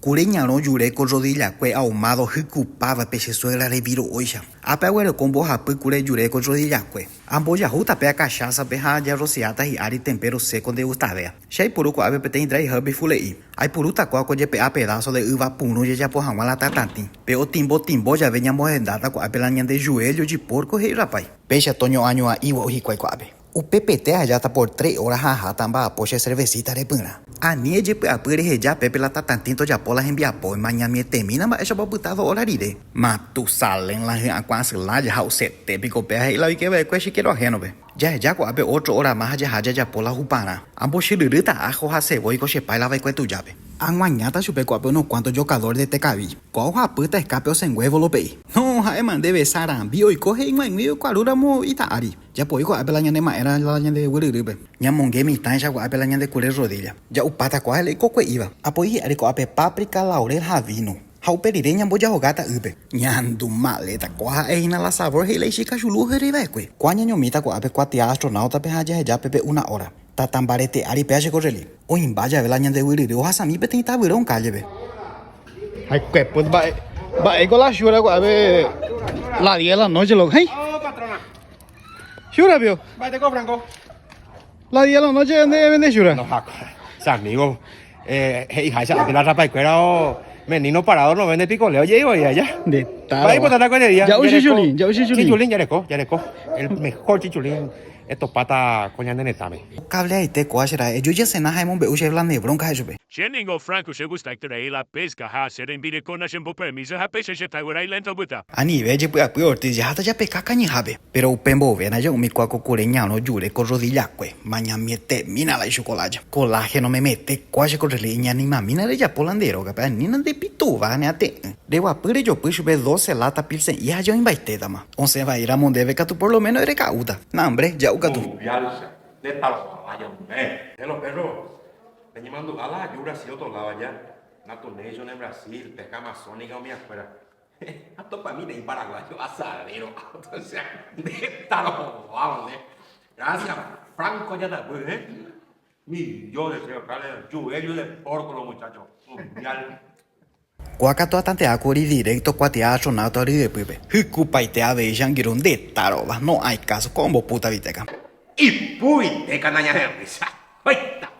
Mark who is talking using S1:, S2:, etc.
S1: Kure ñarõ jure ko rodillakue ahumado hykupáva pe che suegra reviro'óicha. Ápe aguereko mbohapy kure jure ko rodillakue. Ambojahúta pe akachásape ha ajarrosiáta hi'ári tempero seco ndegustavéa. Che aipuru ko'ápe peteĩ dry herb ifule'i. Aipurúta kóa ko jepe'a pedazo de yva purũ jajapo hag̃ua la tatatĩ. Pe otimbo timbo jave ñamohendáta ko'ápe la ñande juelho de porco he'i rapái. Péicha toñoañuã'i gua'u hikuái ko'ápe. Upepete ajáta por tres horas ha aháta amba'apo che cervecita repyrã. Ani ejepy'apy reheja pépe la tatatĩ tojapo la hembiapo, emañamietemína mba'éichapa opyta dos horas rire. Matusalén la hy'akuã asy lája ha osete piko péa he'i la oike va'ekue che quiero ajeno-pe. Jaheja ko'ápe ótro órama ha jaha jajapo la huparã. Ambochyryrýta áho ha sevói ko che páila va'ekue tujápe. Ag̃uañáta chupe ko'ápe unos cuanto jokador de tekavi. Kóa ohapýta eskápe osẽnguévo Lope'i. No, ha'éma ndéve sarambi oiko he'i g̃uaig̃ui oikuarúramo ita ári. Japoi ko'ápe la ñane ma'ẽra la ñande guyryrýpe. Ñamonge mitãicha ko'ápe la ñande kure rodilla. Ja'upáta kóa la ikokue'íva. Apoi hi'ári ko'ápe páprika, laurel ha vino. Ha upe rire ñambojahogáta ýpe. Ñandu maléta, kóa ha'e hína la sabor he'i la ichikachulu oherei va'ekue. Kóa ñañomíta ko'ápe kuatia astronáutape ha jaheja pépe una hora. Tata mbarete ári péa che korreli. Oĩmba jave la ñande guyryry ohasami peteĩ tavyrón kállepe.
S2: Haikuepy mba'e mba'éiko la chura ko'ápe la diez de la noche loco. Hey.
S3: Oh, patrona.
S2: Chura pio.
S3: Mba'eteko Franco.
S2: La diez de la noche nde vende chura.
S3: No, jaco. Che amigo, eh, he'iháicha ápe la rapaikuéra o menino parado no vende picoleo jey voi allá.
S2: Nde
S3: tara. Mba'e ipotata ko día.
S2: Ja'u chichulín, ja'u chichulín.
S3: Chichulín jareko, jareko. El mejor chichulín etopáta ko ñane retãme.
S1: Okableaite kóa che ra'e, eju jesena ha emombe'u chéve la ne bronca he'i chupe.
S4: Che ningo Franco chegustaiterei la pesca ha che rembireko nachembopermiso ha péicha che taguerai lento opyta.
S1: Anive jepy'apy Ortiz jaháta japeka kañyhápe. Péro upe mboyvéna je umi kuakokure ñarõ jure ko rodillakue, mañamietemína la ichokolája. Colágeno memete kua che korreli iñanimamína rejapo la nde rógape, anína nde pituva ne ate'ỹ. Reguapy rejopy chupe doce lata pilsen'i ha jeoĩmbaitétama. Osẽ vai ramo ndéve katu por lo menos ereka'úta. Nambre, ja'u katu.
S3: Mundial de Tarapaya mujer. Hello perro, Reñemandu'a la aju Brasil otolava ja, Natunation en Brasil, pesca amazónica umi afuera. Atopami teĩ paraguayo asadero auto, o sea, nde tarovao nde. Gracias Franco Yatapy, eh. Millones de locales, juello de porco los muchachos. Mundial.
S1: Kóa katu atantea kuri directo kuatia astronauta ryepýpe. Hykupaite avei che angirũ nde tarova, no hay caso, ko ombopúta vitéka.
S3: Ipu vitéka nañahenduicha. Oita.